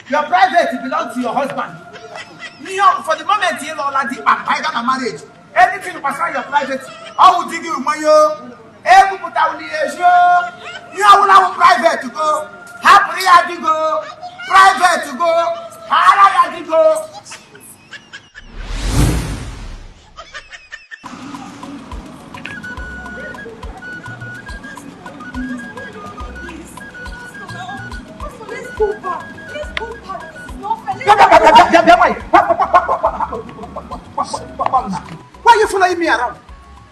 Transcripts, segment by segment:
Your private belong to your husband. Ihe for the moment ị lụọla di kpamkpa ịga na marriage, anything gbasara your private, ọwụ di gị mmanya o, ekwupụtawụla ya ezi o. Ihe ọwụla wụ private go, hapụrụ ya di go, private go, hara ya di go. Let's go back. Let's go back. This is not fair. Why you following me around?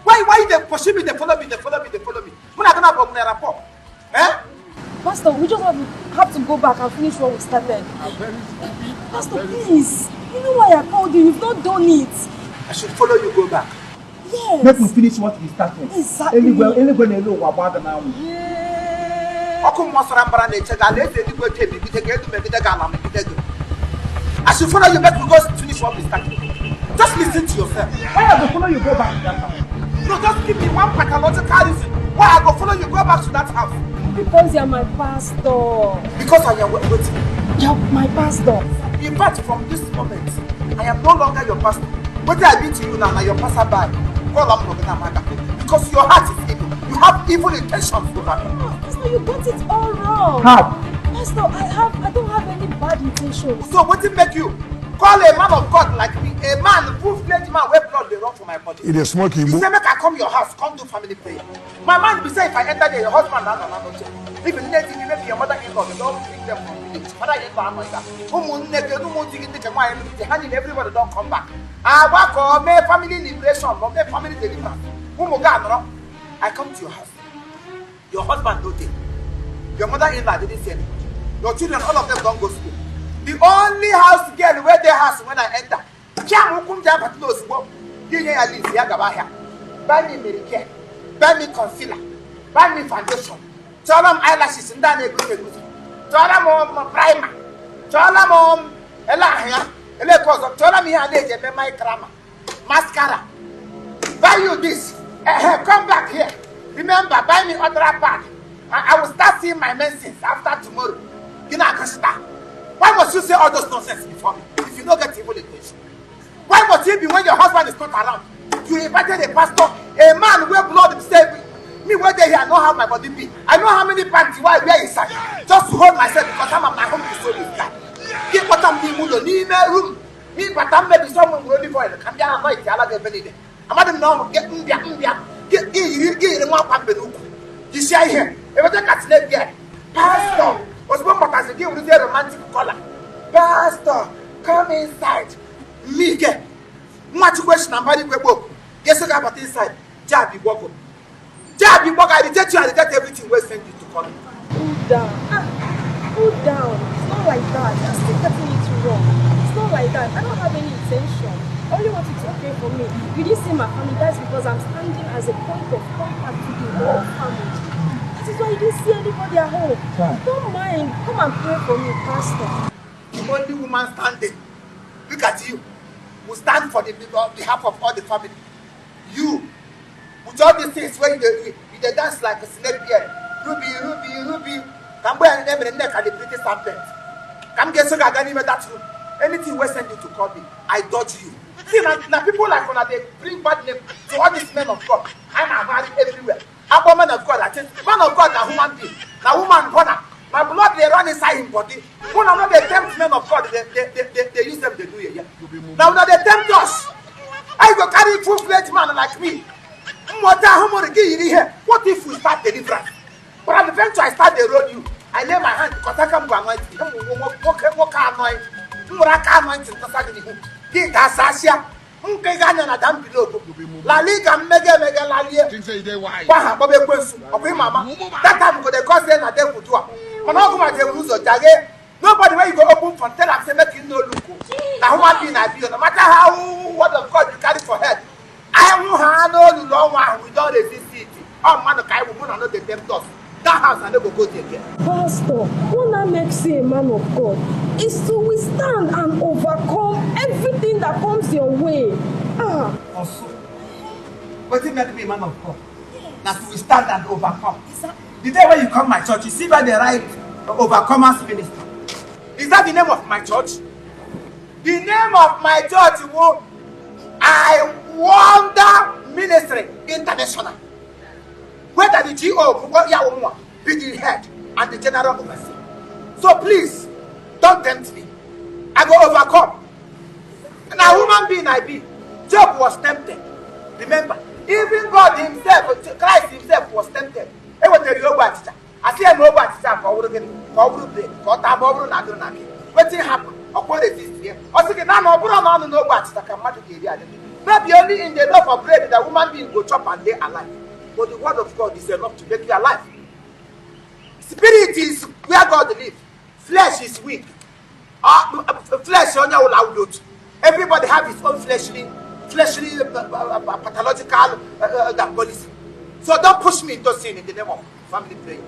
Why you dey pursue me, dey follow me, dey follow me, dey follow me? Mụ na gị na-abụ m na rapport. Eh? Pastor, we just have to go back and finish what we started. Pastor, please. You know why I called you. You've not done it. I should follow you go back. Yes. Make we finish what we started. Exactly. Eluigwe eluigwe na elu ụwa gbaa gị n'anwụ. Ọkụ mmụọ sara mbara na-eche gị, alaeze eluigwe ji emegide gị, elu megide gị, ala megide gị. I should follow you make we go finish what we started. Just listen to yourself. Why I go follow you go back to that house? No, just give me one pathological reason why I go follow you go back to that house. Because you're my pastor. Because I am waiting. You're my pastor. In fact, from this moment, I am no longer your pastor. Wetin I be to you now, na your passerby. Call am Nogana. Because your heart is evil. You have evil intentions over me. Oh, Pastor, you got it all wrong. How? Pastor, I don't have any bad intentions. So wetin make you call a man of God like me, a man, full-fledged man wey blood dey run for my body? E dey smoke You igbo. say make I come your house, come do family prayer. My mind be say if I enter there, your husband na no no check. If you need to, maybe your mother-in-law, they don bring them from village. Mother-in-law anọ ya. Ụmụnne gị, ụmụ di gị ndị nke nwaanyị lụrụ di, ha niile, everybody don come back. Agbakọ mee family liberation, or mee family deliverance. Ụmụ gị anọrọ. I come to your house. Your husband no dey. Your mother-in-law didn't see anybody. Your children, all of them don go school. The only house girl wey dey house when I enter, chiam ụkwụ m ji abata n'ozugbo, gị nye ya list ya gaba ahịa. Buy me Mary Kay, buy me concealer, buy me foundation, chọọrọ m eyelashes ndị a na-eguzo eguzo, chọọrọ m primer, chọọrọ m ele ahụ ya, ele nke ọzọ, chọọrọ m ihe a na-eji eme micrama, mascara. Buy you this. Come back here. Remember, buy me other pad. I will start seeing my menses after tomorrow. Gị na-akọsịta. Why must you say all those nonsense before me if you no get evil intention? Why must it be when your husband is not around? You invited a pastor, a man wey blood say me wey dey here, I know how my body be. I know how many panty wey I wear inside just to hold myself because I'm my home is so this guy. Gị kpọta m n'ime ụlọ, n'ime room, n'ịbata mmebi sọ m nwere olive oil ka m bịa anọ ite ala gị ebe niile. Amadị m na ọ gị mbịa mbịa gị yiri nwa akwa mbe n'ukwu jisie ihe eweta katinate gị. Pastor, ozugbo m batazi, gị werezie romantic color. Pastor, come inside. Mmike nwa Chukwu esi na mbara igwe gboo ga-eso gị abata inside. Jab igbogo, jab igbogo. I reject you. I reject everything wey send you to call me. Cool down. Ah, cool down. It's not like that. You're still getting it wrong. It's not like that. I don't have any intention. I only want you to pray for me. You didn't see my family. That's because I'm standing as a point of contact to the whole family. That is why you didn't see anybody at home. Don't mind. Come and pray for me, Pastor. The only woman standing, look at you, will stand for the on behalf of all the family. You with all these things wey you dey dance like a snake girl, ruby ruby ruby, ka mgbe ya emere nne ka the pretty serpent, ka m ga-eso gị aga n'ime that room. Anything wey send you to call me, I dodge you. See, na people like una dey bring bad name to all these men of God. A na-ahụgharị everywhere akpọ man of God. I think man of God na human being, na woman born am, na blood dey run inside him body. Una no dey tempt men of God, dey use them dey do yeye. Na una dey tempt us. How you go carry full fledged man like me, mmụta ahụ mụrụ gị, yiri ihe? What if we start deliverance, but adventure, I start dey roll you, I lay my hand because aka m bụ anointing. Nwoke nwoke anointing m nwere aka anointing tasa gị n'ihu gị ga-asasịa nke gị anya na dambilogo lali ga mmege emege lalie. Think say you dey wise. Gwa ha akpọba ekwensu ọkwa ịma ama. That time go dey cause say na devil do am, mana ọgụ ma jere ụzọ jage. Nobody wey you go open for tell am say make you no look o. Na human being I be o. No matter how word of God you carry for head, ahụ ha n'olulu ọnwa ahụ, we don resist it. Ọ mmadụ ka anyị bụ. Mụ na no dey tempt us. That house, I no go go there again. Pastor, what now makes you a man of God is to withstand and overcome everything that comes your way. Ah, Also, wetin make me man of God na to withstand and overcome. Exactly. The day wey you come my church, you see where they write "Overcomers Ministry". Is that the name of my church? The name of my church wo I Wonder Ministry International. Whether the GO ya wụ be the head and the general overseer. So please, don't tempt me. I go overcome. Na human being I be. Job was tempted. Remember, even God himself, Christ himself was tempted. E wetara ya ogbe achịcha. Asị ya na ogbe achịcha ka ọ bụrụ gịnị? Ka ọ bụrụ bread, ka ọ taa ma ọ bụrụ na agụrụ na gị. Wetin happen? Ọkwa resist ya. Ọ sị gị na na ọ bụrụ na ọnụ n'ogbe achịcha ka mmadụ ga-eri adị. No be only in the loaf of bread that human being go chop and dey alive. But the word of God is enough to make you alive. Spirit is where God live. Flesh is weak. Flesh onye ọbụla awụghị otu. Everybody have his own fleshly pathological policy. So don't push me into sin in the name of family prayer.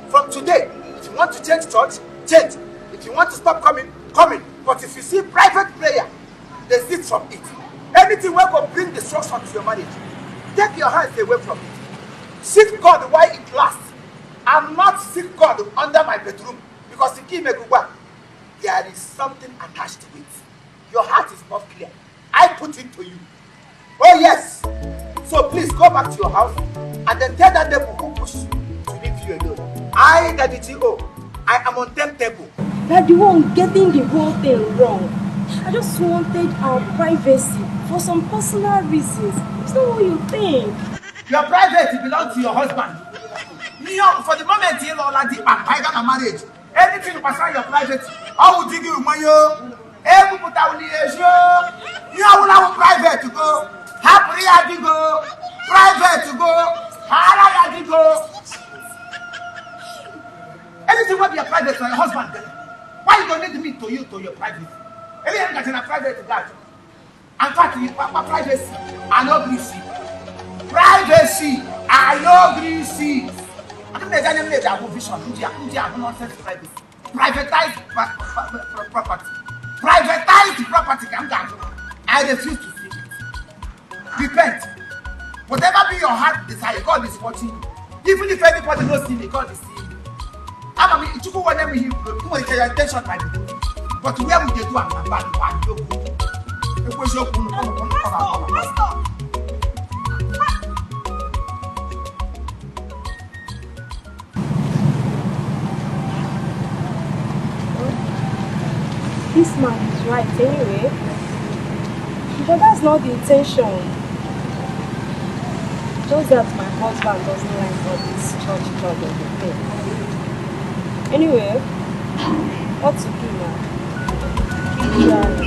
From today, if you want to change church, change. If you want to stop coming, coming. But if you see private prayer, desist from it. Anything wey go bring destruction to your marriage, take your hands away from it. Seek God while it lasts, and not seek God under my bedroom, because nke imegugba, there is something attached to it. Your heart is not clear. I put it to you. Oh yes. So please go back to your house and then tell that devil who pushed you to leave you alone. I, Daddy G.O., I am untemptable. You're the one getting the whole thing wrong. I just wanted our privacy for some personal reasons. It's not what you think. Your private belongs to your husband. You know, for the moment you know, like the na marriage, anything concern your private, ọ wụ di gị mmanya ebupụtawuli ezi ihe ọbụla wụ private go hapụrụ ya digo private go hara ya digo. Anything wey be your private na your husband get. Why you go need me to you to your private? Anything gacha na private gat. In fact, you papa privacy, I no gree see. Privacy, I no gree see. Adị m na-eji anya m na-eji ahụ vision ndị ahụ nonsense privacy. Privatized property. Privatized property ka m ga-ahụ. I refuse to see it. Repent. Whatever be your heart desire, God is watching you. Even if anybody no see me, God is seeing you. Ama m Chukwu onye m ihe i nwere ike your intention might be good. But where we dey do am na bad one, no good. Ekwu eziokwu unu unu unu ọ na-akọ na. Pastor! This man is right anyway. But that's not the intention. Just that my husband doesn't like all this church church of the thing. Anyway, what to do now? Keep trying.